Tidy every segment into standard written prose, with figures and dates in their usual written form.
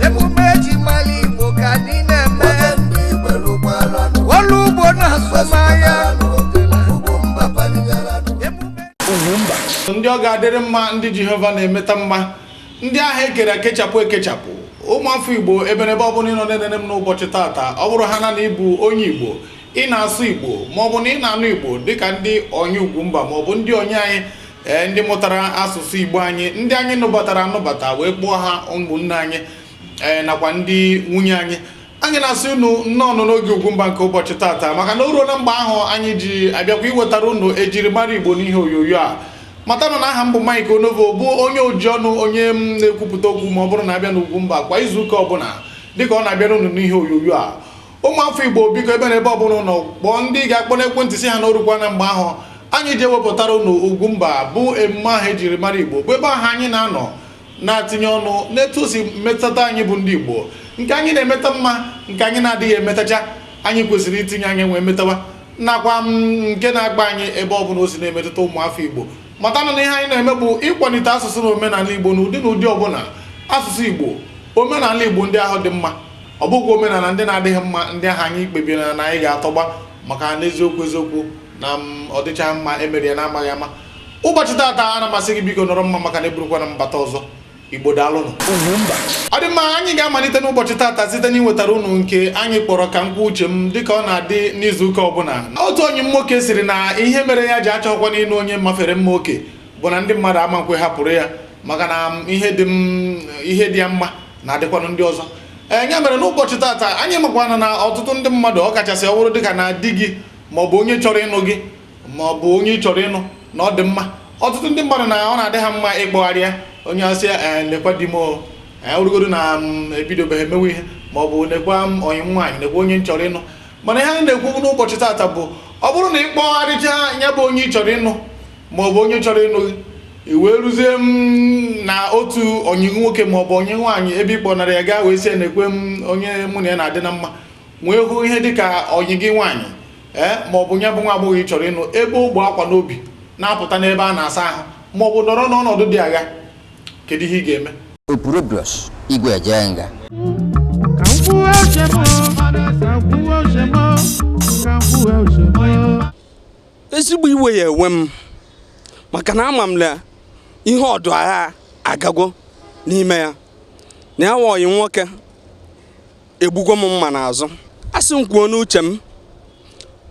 Emume eji mara Igbo ka anyị na-eme. Ọrụ ugbo na azụmahịa. Emume Ndị ọ ga-adịrị mma, ndị Jehova na-emeta mma, ndị ahụ ekere ekechapụ ekechapụ, ụmụafọ Igbo, eberebe ọbụla ị nọ na-enene m n'ụbọchị tata, ọ bụrụ ha na na ịbụ onye Igbo, ị na-asụ Igbo, maọbụ na ị na-anụ Igbo dịka ndị onye Ugwumba maọbụ ndị onye anyị, ee, ndị mụtara asụsụ Igbo anyị, ndị anyị nụbatara anụbata wee kpụọ ha ụmụnne anyị, ee, nakwa ndị nwunye anyị, anyị na-asị unu nnọọ n'oge Ugwumba nke ụbọchị tata, maka na o ruo na mgbe ahụ anyị ji abịakwa iwetara unu ejirimara Igbo n'ihe onyonyo a. Matanụ na aha m bụ Mike Onovo, bụ onye oji ọnụ, onye m na-ekwupụta okwu ma ọ bụrụ na abịa n'Ugwumba kwa izuụka ọbụla, dịka ọ na-abịara unu n'ihe onyonyo a. Ụmụafọ Igbo, biko, ebe na ebe ọbụla ụnọ, kpọọ ndị ga-akpọ n'ekwentị, si ha na orukwa na mgbe ahụ anyị ji ewepụtara unu Ugwumba, bụ emume ahụ ejiri mara Igbo, bụ ebe ahụ anyị na-anọ na-atinye ọnụ n'etu o si metụta anyị bụ ndị Igbo, nke anyị na-emeta mma, nke anyị na-adịghị emetacha, anyị kwesịrị itinye anya wee metawa, nakwa nke na-agba anyị ebe ọ bụla o si na-emetụta ụmụafọ Igbo. Matanụ na ihe anyị na-eme bụ ịkwalite asụsụ na omenala Igbo n'ụdị na ụdị ọbụla. Asụsụ Igbo, omenala Igbo ndị ahụ dị mma, ọ bụghị omenala ndị na-adịghị mma, ndị ahụ anyị kpebiri na anyị ga-atọgba, maka na eziokwu eziokwu na ọ dịcha mma emere ya na-amaghị ama. Ụbọchị taata, ana m asị gị, biko, nọrọ mma, maka na eburukwana mbata ọzọ. Igbo, daalụnụ. Ọ dị mma, anyị ga-amalite n'ụbọchị taata site n'inwetara unu nke anyị kpọrọ Ka Nkwa Uche M, dịka ọ na-adị n'izuụka ọbụla. Otu onye nwoke siri na ihe mere ya ji achọkwa n'ịnụ onye mafere mma oke bụ na ndị mmadụ ama nkwe hapụrụ ya, maka na ihe dị ya mma na-adịkwanụ ndị ọzọ. Ee, ya mere n'ụbọchị taata anyị makwana na ọtụtụ ndị mmadụ, ọ kachasị ọ bụrụ dịka na di gị maọbụ onye chọrọ ịnụ gị maọbụ onye ị chọrọ ịnụ na ọ dị mma, ọtụtụ ndị mmadụ na ọ na-adị ha mma ịkpọgharị ya. Onye asị ya, "Ee, lekwa di m o, ee, orugodo na m ebidobeghị emewe ihe," maọbụ, "Nekwa m onye m nwaanyị, nekwa onye m chọrọ ịnụ." Mana ihe anyị na-ekwu n'ụbọchị taata bụ, ọ bụrụ na ị kpọgharịcha ya bụ onye ị chọrọ ịnụ maọbụ onye chọrọ ịnụ gị, i wee ruzie m na otu onye nwoke maọbụ onye nwaanyị ebe ị kpọnara ya gaa, wee sị ya, "Na-ekwe m onye mụ na ya na-adị na mma," wee hụ ihe dịka onye gị nwaanyị, ee, maọbụ ya bụ nwa agbọghọ ị chọrọ ịnụ, ebe ogbe akwa n'obi na-apụta n'ebe a na-asa ahụ, maọbụ nọrọ n'ọnọdụ dị agha, kedu ihe ị ga-eme? Opurobios Igwe Ejenga. Ka m kwuwe uche m, ka m kwuwe uche m, ka m kwuwe uche m. Ezigbo iwe ya enwe m, maka na ama m na ihe ọdụ agha agago n'ime ya, na ya nwa oyi nwoke egbugo m mma n'azụ. A sị m kwuo n'uche m,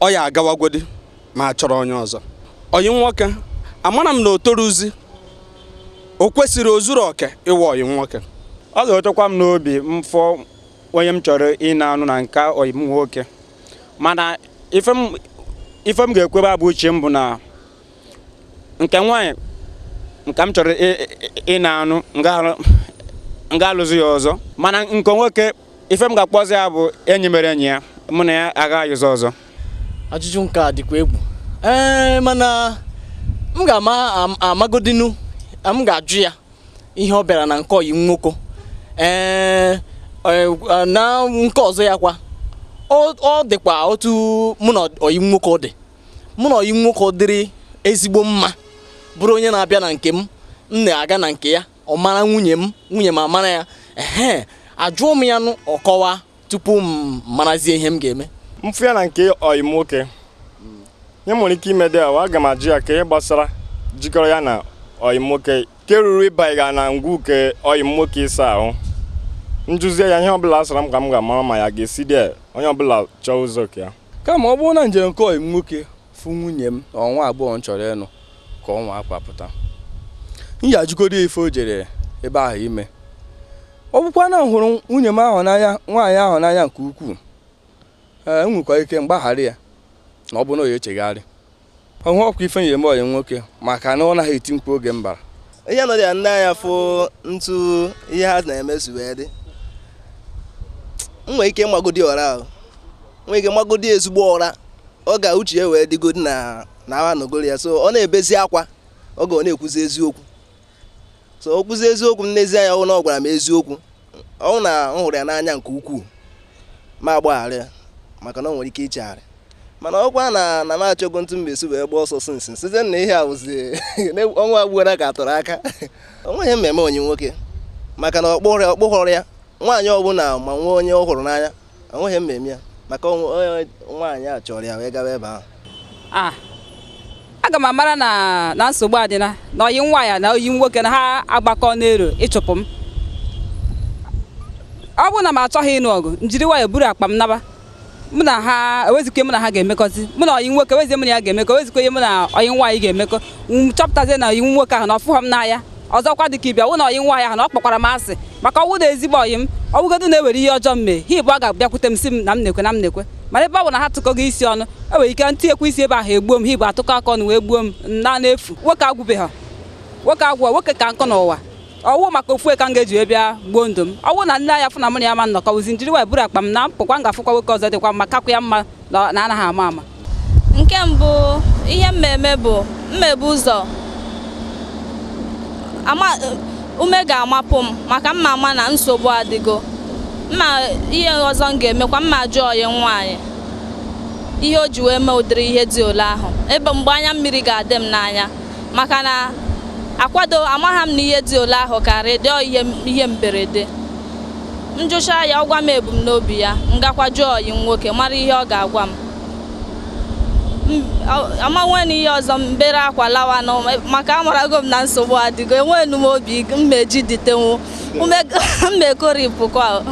ọ ya agawagodi ma chọrọ onye ọzọ. Oyi nwoke, amara m na o toruzi, o kwesịrị ozuru oke ịwa oyi nwoke. Ọ ga-etokwa m n'obi mfọ onye m chọrọ ịna anụ na nke oyi m nwoke, mana ife m ga-ekwebe bụ uche m bụ na nke nwaanyị nke m chọrọ ịna anụ nga alụzi ya ọzọ, mana nke nwoke, ife m ga-akpọzi ya bụ enyi mere enyi ya, mụ na ya agaghị ayụzọ ọzọ. Ajụjụ nke a dịkwa egwu, ee, mana m ga-ama amagodinu, m ga-ajụ ya ihe ọ bịara na nke ọyị nwoke, ee, na nke ọzọ ya kwa, ọ dịkwa otu mụ na ọyị nwoke dị. Mụ na ọyị nwoke dịrị ezigbo mma, bụrụ onye na-abịa na nke m, m na-aga na nke ya, ọ mara nwunye m, nwunye m amara ya, ehe, ajụọ m ya nụ, ọ kọwaa tupu m marazie ihe m ga-eme. Mfụ ya na nke ọyị m nwoke, ihe m nwere ike ime dị ahụ, aga m ajụ ya ka ihe gbasara jikọrọ ya na ọyị m nwoke ke ruru ịbanye na ngwu ke ọyị m nwoke ịsa ahụ. Njụzie ya ihe ọbụla a sara m ka m ga-amara ma ya ga-esi dị onye ọbụla chọọ ụzọ ka ya. Kama ọ bụrụ na njem nke ọyị m nwoke fụ nwunye m na ọnwa abụọ m chọrọ ịnụ ka ọnwa akwa pụta, m ya ajụgodo ya ife o jere ebe ahụ ime. Ọ bụkwa na m hụrụ nwunye m ahụ n'anya, nwaanyị ahụ n'anya nke ukwuu, ee, m nwekwa ike mgbaghara ya na ọ bụ na ọ ya echegharị ọhụ ọkwa ife nyere m ọyị nwoke, maka na ọ naghị eti mkpu oge m bara. Ihe nọ ya nne anya fụ ntu ihe ha na-emezu wee dị, m nwere ike ịmagodi ọra ahụ, nwere ike magodi ezigbo ụra, ọ ga uche ya wee dịgodi na agha nọgoro ya. So ọ na-ebezi akwa oge ọ na-ekwuzi eziokwu. So o kwuzi eziokwu m n'ezi anya, ọwụ na ọ gwara m eziokwu, ọwụ na m hụrụ ya n'anya nke ukwuu, ma agbaghara ya, maka na ọ nwere ike ichegharị. Mana ọkwa na m achọgo ntụ mbesi wee gba ọsọ sinsin site na ihe a wụzi ọnwa agbuola ka atọrọ aka. Onweghị mmemme onye nwoke maka na ọkpụghọrọ ya nwaanyị ọbụla ma nwee onye ọ hụrụ n'anya, onweghị mmemme ya maka onye nwaanyị a chọrọ ya wee gawa ebe ahụ. Aga m amara na nsogbu adịna na oyi nwaanyị na oyi nwoke na ha agbakọ n'ero ịchụpụ m. Ọ bụrụ na m achọghị ịnụ ọgụ, m jiri nwayọọ buru akpa m naba. Mụ na ha ewezikwa, mụ na ha ga-emekọzi, mụ na oyi nwoke ewezie mụ na ya ga-emekọ, ewezikwa ihe mụ na oyi nwaanyị ga-emekọ. M chọpụtazie na oyi nwoke ahụ na ọfụghọ m n'anya. Ọzọkwa dị ka ịbịa wụ na oyi nwaanyị ahụ na ọ kpọkwara m asị maka ọwụ na ezigbo oyi m, ọwụgodu na-ewere ihe ọjọọ m mee ha ịbụ a ga-abịakwute m sị m na m na-ekwe na m na-ekwe. Mana ebe ọ bụ na ha tụkọgo isi ọnụ, e nwere ike ntinyekwa isi ebe ahụ egbuo m, ha ịbụ atụkọ aka ọnụ wee gbuo m na n'efu. Nwoke agwụbeghị, nwoke agwụ, nwoke ka nkụ n'ụwa. Ọwụ maka ofu ka m ga-eji wee bịa gbuo ndụ m. Ọwụ na nne ya fụ na mụ na ya ma nnọkọwụzi, njiri wee buru akpa m na mpụkwa m ga-afụkwa nwoke ọzọ dịkwa mma, kakwa ya mma na anaghị ama ama. Nke mbụ ihe mmemme bụ mmebu ụzọ ume ga-amapụ m maka mma ama na nsogbu adịgo. Mma ihe ọzọ m ga-emekwa, mma jụọ oyi nwaanyị ihe o ji wee mee ụdịrị ihe dị ole ahụ, ebe mgbe anya mmiri ga-adị m n'anya maka na akwado amagha m na ihe dị ole ahụ karị dị ihe mberede. M jụchaa ya, ọ gwa m ebumnobi ya, m gakwa jụọ oyi nwoke mara ihe ọ ga-agwa m. Amanwe na ihe ọzọ mbere akwa lawa nụ maka amarago m na nsogbu adịgo, enwenu m obi mmeji ditenwu mmekoripụkwa.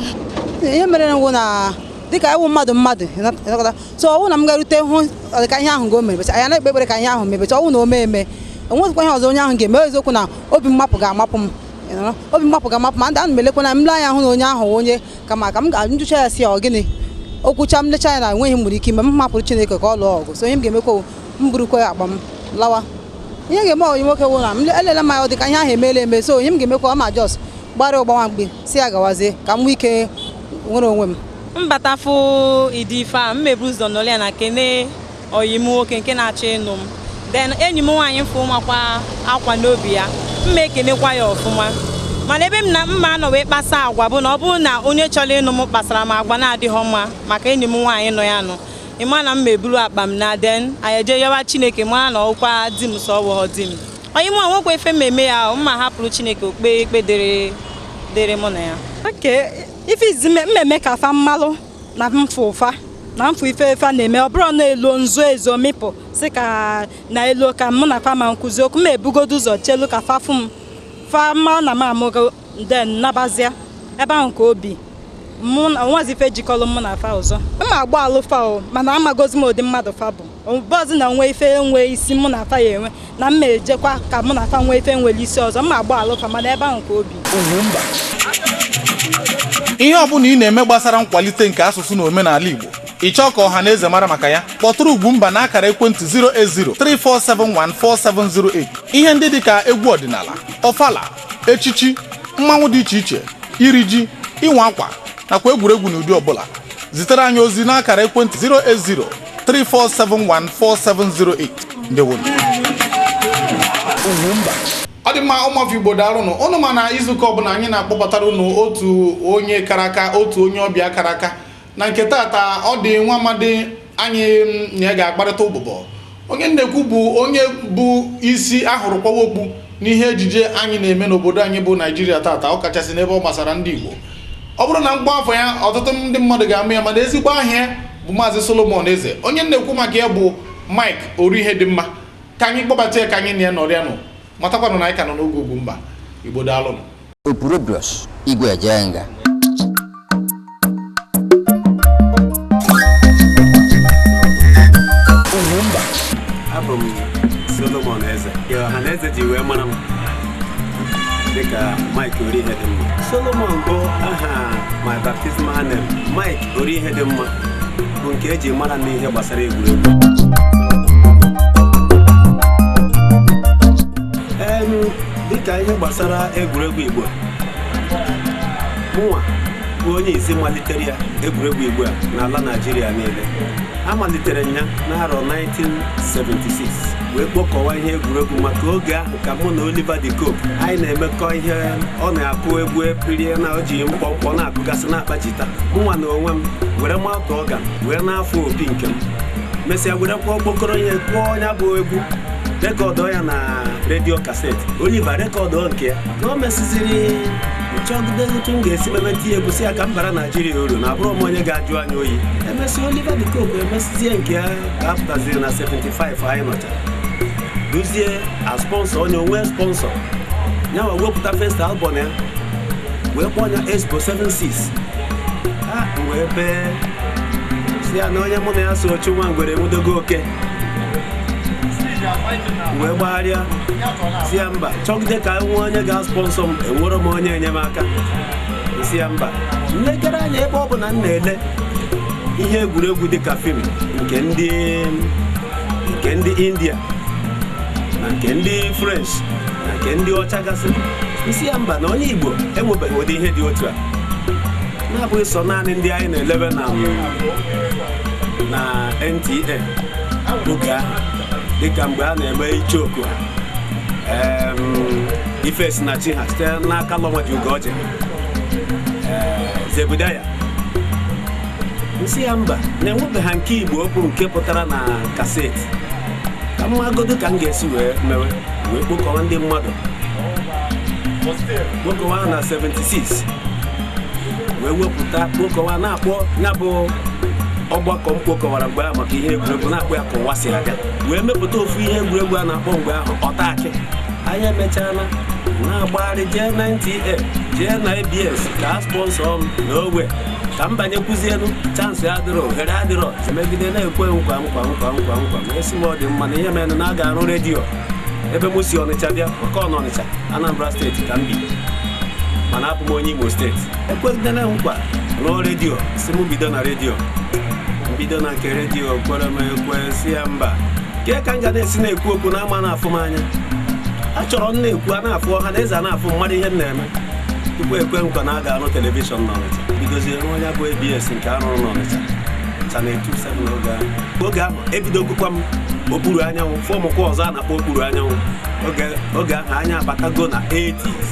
Ihe mere ngwụ na dịka ewu mmadụ ịnakọta, so ọwụ na m garute hụ ka ihe ahụ ga o mere, anyị na-ekpe ekpere ka ihe ahụ mebecha. Ọwụ na o mee eme, enwezikwa ihe ọzọ onye ahụ ga-eme. Eziokwu na obi mmapụ ga-amapụ m, obi mmapụ ga-amapụ ma ndị ana m elekwa na m lee anya hụ na onye ahụ onye kama ka m ga-njụcha ya si ya ọ gịnị okwucha m lecha ya na enweghị m nwere ike ime, m mapụrụ Chineke ka ọ lụọ ọgụ. So ihe m ga-emekwa, m burukwa akpa m lawa. Ihe ga-eme onye nwoke wụ na m elela m anya ọ dị ka ihe ahụ emeela eme, so onye m ga-emekwa, ma jos gbara ụgbawa mkpi si ya gawazie ka m nwee ike nwere onwe m. Mbata fụ ịdị ife a, mmebu ụzọ nọrọ ya na kene oyi m nwoke nke na-achọ ịnụ m. Then enyi m nwaanyị fụ makwa akwa n'obi ya, mma ekenekwa ya ọfụma. Mana ebe m na mma anọ wee kpasa agwa bụ na ọ bụrụ na onye chọrọ ịnụ m kpasara m agwa na-adịghọ mma maka enyi m nwaanyị nọ ya nụ, ịma na m meburu akpa m na den anyị eje yọwa Chineke mara na ọkwa di m sọ ọwụghọ di m. Onye mụ nwekwa efe mmemme ya, mma hapụrụ Chineke okpe ikpe dịrị mụ na ya. Ife izi mmemme ka fa mmalụ na mfụ ụfa na mfụ ife fa na-eme, ọ bụrụ na elu nzo ezo mịpụ si ka na elu ka mụ na fa ma nkụzi okwu, m ebugodo ụzọ chelu ka fa fụ m fa mmalụ na m amụgo den nabazia ebe ahụ ka obi mụ na nwazi ife jikọrọ mụ na fa ọzọ. Mma agba alụ fa o, mana amagozi m ụdị mmadụ fa bụ bọzi na nwe ife nwee isi mụ na fa ya enwe na mma ejekwa ka mụ na fa nwee ife nwere isi ọzọ. Mma agba alụ fa mana ebe ahụ ka obi. Ihe ọ bụla ị na-eme gbasara nkwalite nke asụsụ na omenala Igbo, ị chọọ ka ọha na eze mara maka ya, kpọtụrụ Ugwumba na akara ekwentị 08034714708. Ihe ndị dịka egwu ọdịnala, ọfala, echichi, mmanwụ dị iche iche, iri ji, ịnwa akwa nakwa egwuregwu n'ụdị ọbụla, zitere anyị ozi n'akara ekwentị 08034714708. Ndewonu. Ọ dị mma ụmụafọ Igbo, daalụnụ ụnụ. Ma na izuụka ọbụla anyị na-akpọbatara ụnụ otu onye kara aka, otu onye ọbịa kara aka. Na nke taata ọ dị nwa amadi anyị na ya ga-akparịta ụbụbọ. Onye nnekwu bụ onye bụ isi ahụrụ kwawa okpu n'ihe ejije anyị na-eme n'obodo anyị bụ Naijiria taata, ọ kachasị n'ebe ọ gbasara ndị Igbo. Ọ bụrụ na mkpọ afọ ya, ọtụtụ ndị mmadụ ga-ama ya, mana ezigbo aha ya bụ Maazị Solomon Eze. Onye nnekwu maka ya bụ Mike Orihe dị mma. Ka anyị kpọbata ya ka anyị na ya nọrịa nụ, matakwanụ na anyị ka nọ n'oge Ugwumba Igbo. Daalụnụ. Opurobios Igwe Ejenga. Abụ m Solomon Eze. Ọhaneze ji wee mara m dịka Mike Orihe dị mma. Solomon bụ aha my baptismal name. Mike Orihe dị mma bụ nke eji mara n'ihe gbasara egwuregwu. Dịka ihe gbasara egwuregwu Igbo, mụnwa bụ onye isi malitere ya egwuregwu Igbo a n'ala Naịjirịa niile. Amalitere ya n'arọ 1976 wee kpọkọwa ihe egwuregwu maka oge ahụ ka mụ na Oliver de Coque anyị na-emekọ ihe. Ọ na-akụ egwu epirie na o ji mkpọmkpọ na-akụgasị na-akpa jita. Mụnwa na onwe m were mouth organ wee na-afụ opi nke m Mesịa werekwa okpokoro ihe kụọ ya bụ egwu, rekọdụ ya na redio kaseti. Oliver rekọdụ nke ya. Ka o mesịziri nchọgide otu m ga-esi mebe tinye egwu, si ya ka m bara Naijiria uru na abụrụ m onye ga-ajụ anya oyi. Emesịa Oliver de Coque emesizie nke ya ka a pụtaziri na 75 anyị nọcha duzie a sponsọ onye onwe sponsọ ya wee wepụta first album ya wee kpọọ ya Expo 76. Ha wee bee si ya na onye mụ na ya so ochu nwa ngwere enwudogo oke, wee gbagharịa si ya mba, chọgide ka nwee onye ga-sponsọ m, enwere m onye enyemaka. Si ya mba, nlekere anya ebe ọ bụ na m na-ele ihe egwuregwu dịka fim nke ndị India na nke ndị French na nke ndị ọcha gasị. Isi ya mba, na onye Igbo enwebeghị ụdị ihe dị otu a, na-abụghị sọ naanị ndị anyị na-elebe na NTA oge ahụ, dịka mgbe a na-eme icheoku ha, Ife na chi ha site n'aka Lọnwaji Ugoji, Zebudaya. Nsị ya mba, na-enwebeghị ha nke Igbo okwu nke pụtara na kaseti, ka mmagodo ka m ga-esi wee mewe wee kpokọwa ndị mmadụ, kpokọwa na 76 wee wepụta kpokọwa na-akpọ ya bụ ọgbakọ m kpokọwara mgbe ahụ maka ihe egwuregwu na-akpọ ya ka ụwa si aga, wee mepụta ofu ihe egwuregwu a na-akpọ mgbe ahụ ọtaakị. Anyị emechaala na-agbagharị jee na NTA, jee na ABS ka a sponsọ m na ogbe ka m banyekwuzielu. Chansị adịrọ, ohere adịrọ, emegide na-ekwe nkwa nkwa nkwa nkwa nkwa ma esi m ọ dị mma na ihe mere na a ga-arụ redio ebe m si Ọnịcha bịa, maka ọ n'Ọnịcha Anambra steeti ka m bi, mana abụ m onye Imo steeti. Ekwegidere nkwa rụọ redio, si m bido na redio, mbido na nke redio kwere m ekwe, si ya mba, kee ka m ga na-esi na-ekwu okwu na ama na-afụ m anya. Achọrọ m na-ekwu a na-afụ ọha na eze a na-afụ mmadụ ihe m na-eme tupu ekwe nkwa na a ga-arụ telivishọn n'Ọnịcha. Bidozie rụọ ya bụ ABS nke a rụrụ n'Ọnịcha Channel 27 oge ahụ. Oge ahụ ebidogokwa m okpuru anyanwụ, fọmụkwa ọzọ a na-akpọ okpuru anyanwụ. Oge ahụ anya abatago na 80s.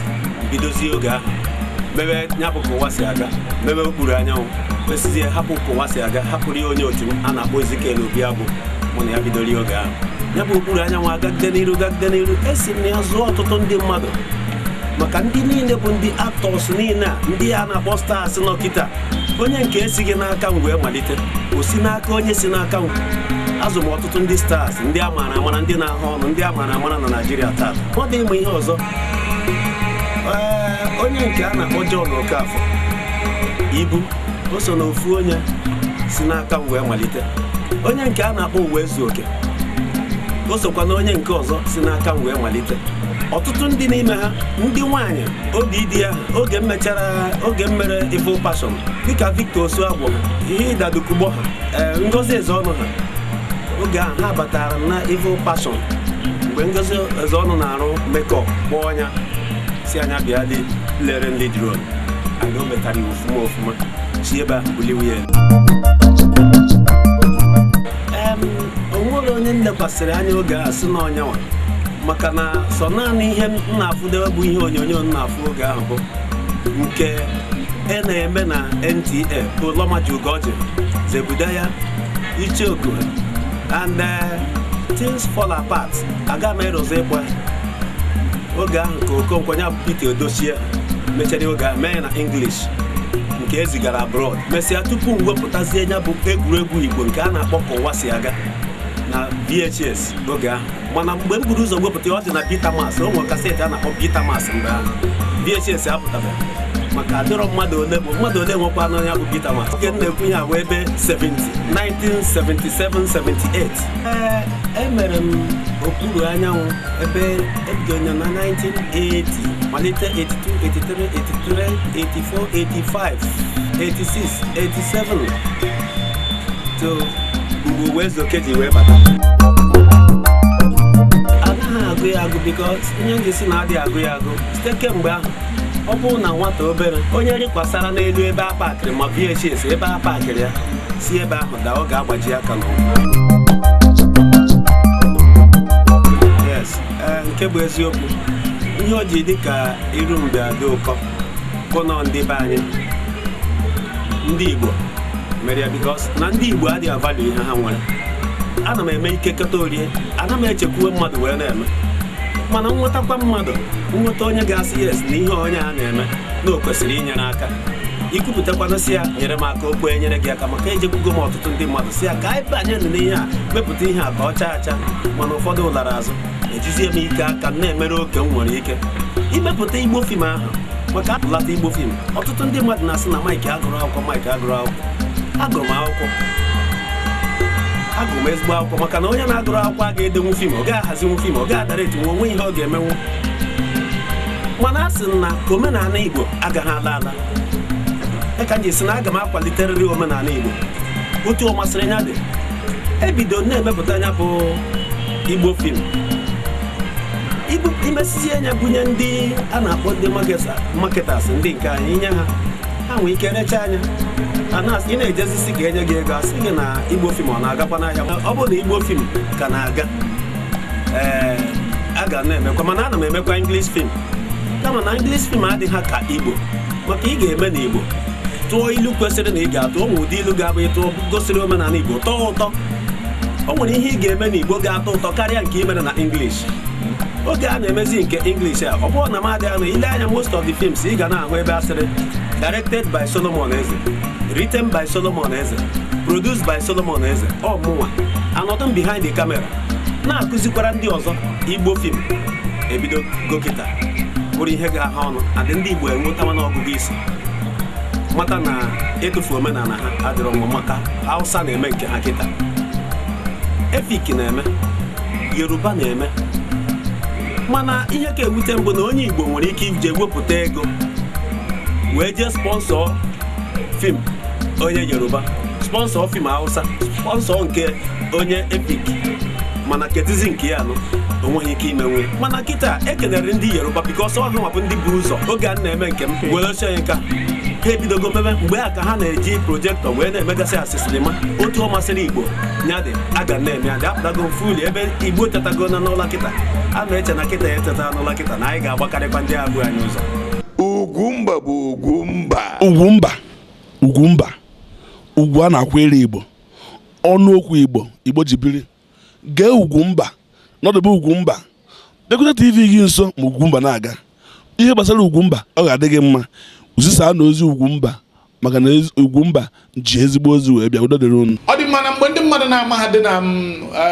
Bidozie oge ahụ mebe ya bụ ka ụwa si aga, mebe okpuru anyanwụ, mesizie hapụ ka ụwa si aga, hapụrụ ya onye otu m a na-akpọ Ezekiel Obiagwu, mụ na ya bidoro oge ahụ. Ya bụ okpuru anyanwụ agagide n'iru gagide n'iru, esi m na ya zụọ ọtụtụ ndị mmadụ, maka ndị niile bụ ndị actors niile a, ndị a na-akpọ stars nọ kịta. Onye nke esighị n'aka m wee malite, o si n'aka onye si n'aka m. Azụ m ọtụtụ ndị stars, ndị a maara amara, ndị na-ahụ ọnụ, ndị a maara amara na Naịjirịa taa. Ọ dị ịmụ ihe ọzọ, onye nke a na-akpọ John Okafor Ibu, o so na ofu onye si n'aka m wee malite. Onye nke a na-akpọ Uwezuoke, o sokwa na onye nke ọzọ si n'aka m wee malite. Ọtụtụ ndị n'ime ha ndị nwaanyị obi dị ya oge m mechara, oge m mere Evil Passion, dịka Victor Osuagwu, ihe ịdadukugbo ha, Ngozi Ezeọnụ ha, oge ahụ ha batara na Evil Passion. Mgbe Ngozi Ezeọnụ na-arụ mekọp, kpọọ ọnya si anya bịa lere lead role, and o metara ya ofuma ofuma, si ebe ahụ buliwe ya. O nwere onye m lekwasịrị anya oge ahụ si na ọnyanwa, maka na sọ naanị ihe m na-afụdewe bụ ihe onyonyo m na-afụ oge ahụ bụ nke e na-eme na NTA bụ Lọmaji Ugoji, Zebudaya, Icheoku and Things Fall Apart. Aga m erozi ịkwa oge ahụ ka Okonkwo ya bụ Peter Edochie mechara oge ahụ mee ya na English nke ezigara abroad. Mesịa tupu m wepụtazie ya bụ egwuregwu Igbo nke a na-akpọ ka ụwa si aga na VHS oge ahụ. Mana mgbe m buru ụzọ wepụta ya, ọ dị na Betamax. O nwere kaseti a na-akpọ Betamax mgbe ahụ. VHS apụtabeghị, maka adịrọ mmadụ ole bụ mmadụ ole nwekwa n'anya bụ Betamax. Oge m na-ekwu ya bụ ebe 70 1977 78. Ee, emere m okpuru anyanwụ ebe ebido na 1980, malite 82 83 83 84 85 86 87 to mgbe Uwezuoke ji wee bata. Anaghị agụ ya agụ, because ihe m ga-esi na adịghị agụ ya agụ site kemgbe ahụ. Ọ bụrụ na nwata obere onye rịkwasara n'elu ebe a pakịrị ma VHS ebe a pakịrị ya, si ebe ahụ daa, ọ ga-agbaji aka n'ụkwụ. Yes, nke bụ eziokwu, ihe o ji dị ka iru mgbe adị ụkọ kụnọ ndị be anyị ndị Igbo mere ya, because na ndị Igbo adịghị avalụ ihe ha nwere. Ana m eme ike kọta orie, ana m echekwuwe mmadụ wee na-eme. Mana nwetakwa mmadụ, nweta onye ga-asị yes na ihe onye a na-eme na o kwesịrị inyere aka. Ikwupụtakwana si ya nyere m aka, okwu enyere gị aka, maka ejekwugo m ọtụtụ ndị mmadụ si ya ka anyị banye n'ihe a, mepụta ihe a ka ọ chaa acha, mana ụfọdụ lara azụ. Ejizie m ike aka m na-emere oke m nwere ike imepụta Igbo fim ahụ, maka apụlata Igbo fim. Ọtụtụ ndị mmadụ na-asị na Mike agụrụ akwụkwọ, Mike agụrụ akwụkwọ. Agụrụ m akwụkwọ, agụrụ m ezigbo akwụkwọ, maka na onye na-agụrụ akwụkwọ a ga-edenwu fim, ọ ga-ahazinwu fim, ọ ga-adara etinwu onwe ihe ọ ga-emenwu. Mana a sị na ka omenala Igbo agaghị ala ala, ka m ji sị na aga m akwaliterịrị omenala Igbo otu ọ masịrị ya dị. Ebido na-emepụta anya bụ Igbo fim, imesizie anya bunye ndị a na-akpọ ndị marketers, ndị nke anyị, inye ha, ha nwee ike rechaa anya. Ị na-ejezisi ka enye gị ego, asị gị na Igbo fim ọ na-agakwa n'ahịa. Ọ bụrụ na Igbo fim ka na-aga, ee, aga na-emekwa. Mana ana m emekwa English film, kama na English film adịghị ka Igbo, maka ị ga-eme na Igbo tụọ ilu kwesịrị na ị ga-atụ. O nwere ụdị ilu ga-abụ ịtụọ gosiri omenala Igbo tọọ ụtọ. O nwere ihe ị ga-eme na Igbo ga-atọ ụtọ karịa nke ị mere na English. Oge a na-emezi nke English a, ọ bụrụ na m adịghị anụ ile anya most of the films, ị ga na-ahụ ebe asịrị directed by Solomon Eze, written by Solomon Eze, produced by Solomon Eze. Ọ mụnwa anọdụ m behind the camera na-akụzikwara ndị ọzọ Igbo fim. Ebido gokịta bụrụ ihe ga-aha ọnụ adị ndị Igbo enwetawa n'ọgụgụ isi, mata na ịtụfu omenala ha adịrọ mma, maka Hausa na-eme nke ha kịta, Efik na-eme, Yoruba na-eme. Mana ihe ka ewute mbụ na onye Igbo nwere ike ije wepụta ego wee jee spọnsọ fim onye Yoruba, spọnsọ fim Hausa, spọnsọ nke onye Efik, mana ketizi nke ya nụ onweghị ike imenwe. Mana kịta ekelere ndị Yoruba bikọsọ ha mabụ ndị bụ ụzọ. Oge a na-eme nke m were ochie nka ha ebidogo mebe mgbe a ka ha na-eji projektọ wee na-emegasị asịsịlịma otu ọ masịrị Igbo ya dị aga na-eme ya dị. Apụtago fuli ebe Igbo tetago na n'ụlọ kịta, a na-eche na kịta ya eteta n'ụlọ kịta na anyị ga-agbakarịkwa ndị abụọ anyị ụzọ. Ugwumba bụ Ugwumba. Ugwumba, Ugwumba, ugwu a na-akwere Igbo, ọnụ okwu Igbo, Igbo ji biri. Gee Ugwumba, nọdụbe Ugwumba, bịakwute TV gị nso ma Ugwumba na-aga. Ihe gbasara Ugwumba ọ ga-adị gị mma. Zisaa na ozi Ugwumba, maka na Ugwumba ji ezigbo ozi wee bịa. Udo dịrị unu. Ọ dị mma na mgbe ndị mmadụ na-ama ha dị na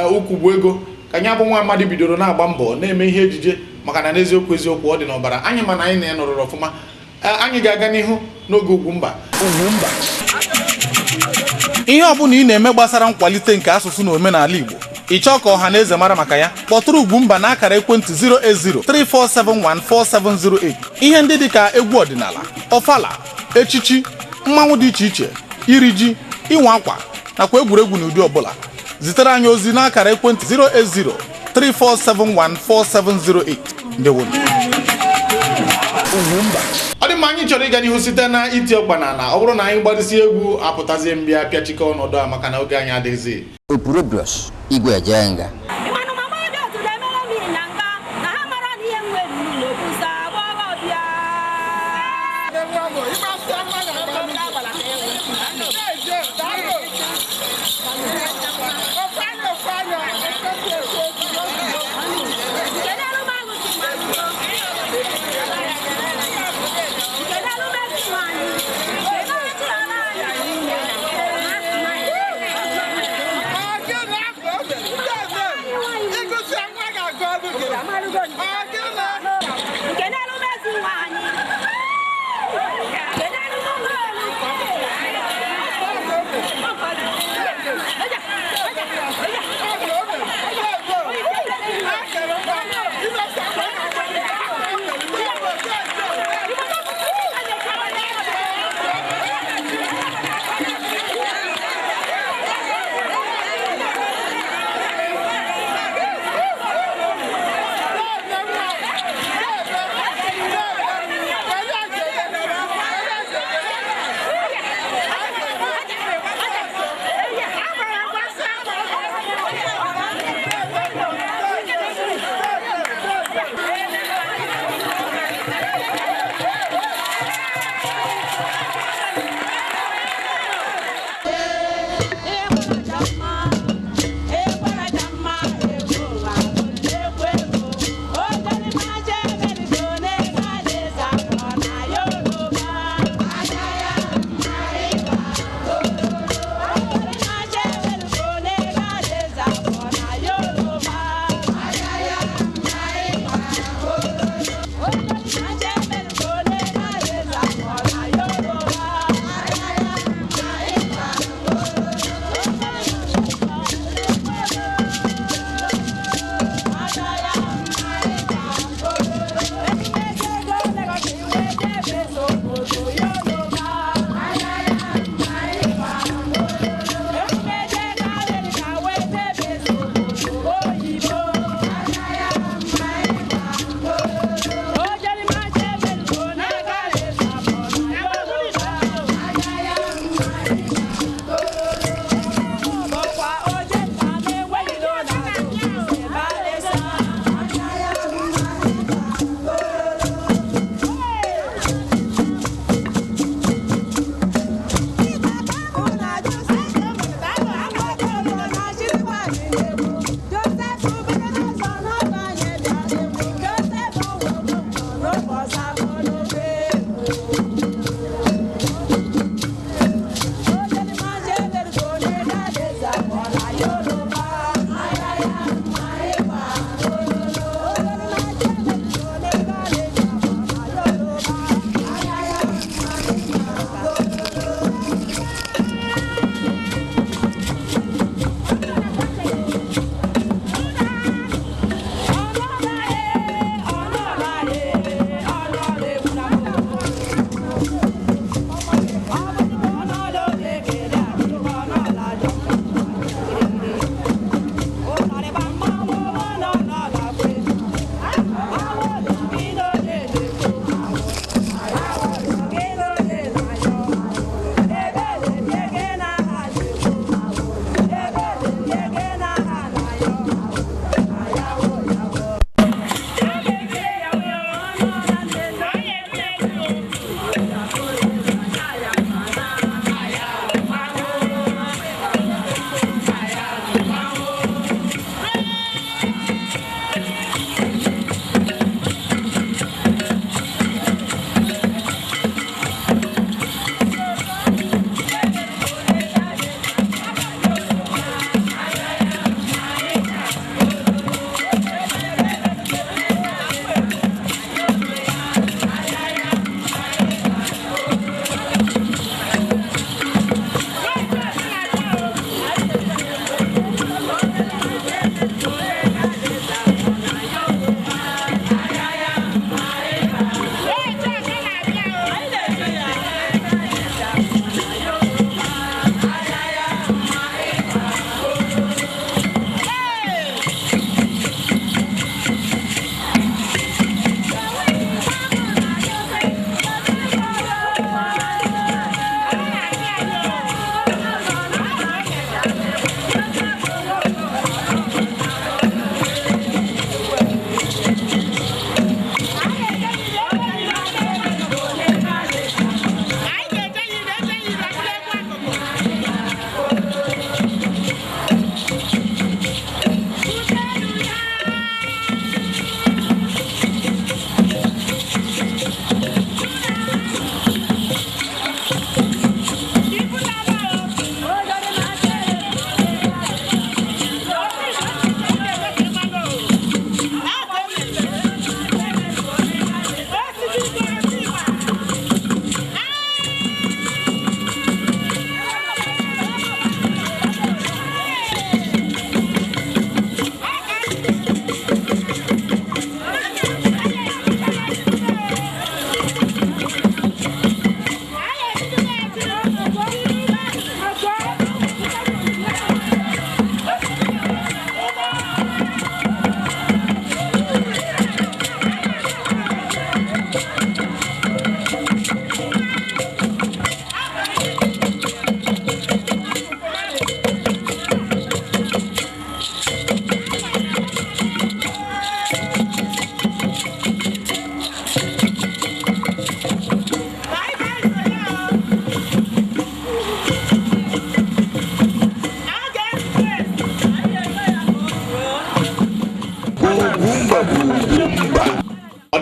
ukwu bụ ego ka anyị abụ nwa amadi bidoro na-agba mbọ na-eme ihe ejije, maka na n'eziokwu eziokwu ọ dị n'ọbara anyị, mana anyị na-enọrọrọ ọfụma. Anyị ga-aga n'ihu n'oge Ugwumba. Ugwumba, ihe ọ bụla ị na-eme gbasara nkwalite nke asụsụ na omenala Igbo, ị chọọ ka ọha na eze mara maka ya, kpọtụrụ Ugwumba na akara ekwentị 08034714708. Ihe ndị dịka egwu ọdịnala, ọfala, echichi, mmanwụ dị iche iche, iri ji, ịnwa akwa nakwa egwuregwu n'ụdị ọbụla, zitere anyị ozi n'akara ekwentị 08034714708. Ndewonu. Ọ dị mma, anyị chọrọ ịga n'ihu site na iti ọkpa n'ala. Ọ bụrụ na anyị gbarịsị egwu apụtazie mbịa pịachikọ ọnọdụ a, maka na oge anyị adịghịzi. Opurobios Igwe Ejenga. Yeah.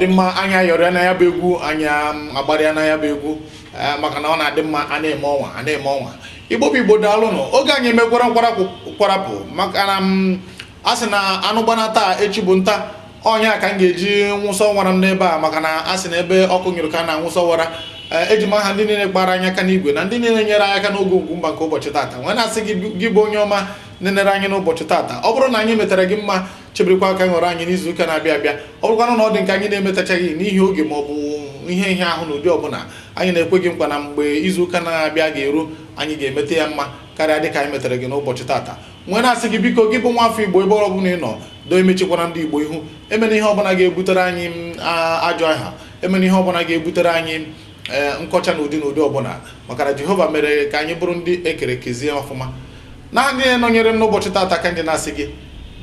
Ọ dị mma, anyị ayọrịa na ya bụ egwu, anyị agbarịa na ya bụ egwu, maka na ọ na-adị mma a na-eme ọnwa a na-eme ọnwa. Igbo bụ Igbo, daalụnụ. Oge anyị emekwara nkwarapụ kwarapụ, maka na m a sị na anụ gbana taa, echi bụ nta. Ọnya ka m ga-eji nwụsọ nwara m n'ebe a, maka na a sị na ebe ọkụ nyụrụ ka a na-anwụsọ wara. Ee, eji m aha ndị niile gbara anyị aka n'igwe na ndị niile nyere anyị aka n'oge Ugwumba nke ụbọchị tata nwee na-asị gị, gị bụ onye ọma nenere anyị n'ụbọchị tata, ọ bụrụ na anyị metara gị mma, chebirikwa aka ghọrọ anyị n'izu ụka na-abịa abịa. Ọ bụrụkwanụ na ọ dị nke anyị na-emetachaghị n'ihi oge ma ọ bụ ihe ihe ahụ n'ụdị ọbụla, anyị na-ekwe gị nkwa na mgbe izu ụka na-abịa ga-eru, anyị ga-emete ya mma karịa dịka anyị metere gị n'ụbọchị tata. Nwee na-asị gị, biko, gị bụ nwa afọ Igbo, ebe ọ bụla ị nọ, doo emechikwara ndị Igbo ihu. Emena ihe ọbụla ga-ebutere anyị ajọ aha. Emena ihe ọbụla ga-ebutere anyị ee nkọcha n'ụdị n'ụdị ọbụla, maka na Jehova mere ka anyị bụrụ ndị ekere kezie ọfụma. Na ndị nọnyere m n'ụbọchị tata ka ndị na-asị gị,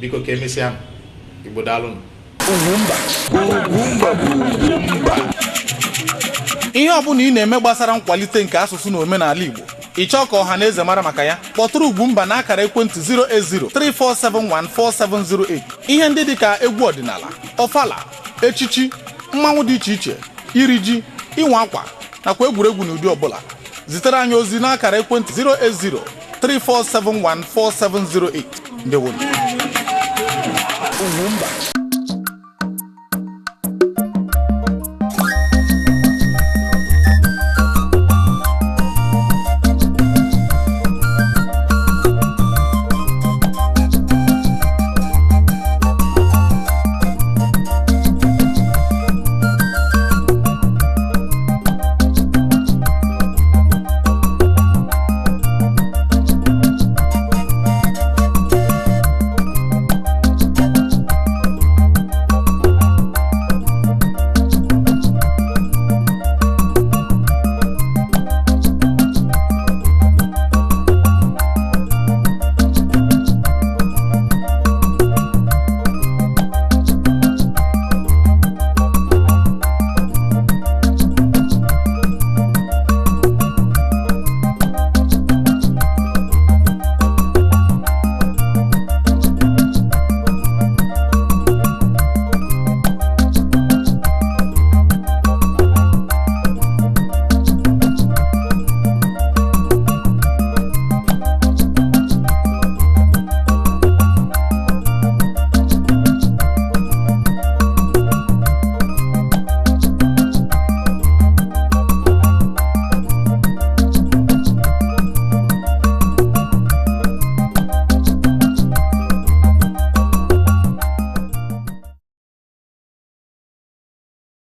biko, ka emesịa. Igbo, daalụnụ. Ugwumba. Ugwumba bụ Ugwumba. Ihe ọbụla ị na-eme gbasara nkwalite nke asụsụ na omenala Igbo, ị chọọ ka ọha na eze mara maka ya, kpọtụrụ Ugwumba n'akara ekwentị 08034714708. Ihe ndị dịka egwu ọdịnala, ọfala, echichi, mmanwụ dị iche iche, iri ji, ịnwa akwa nakwa egwuregwu n'ụdị ọbụla, zitere anyị ozi n'akara ekwentị 08034714708. Ndewonu. Ugwumba.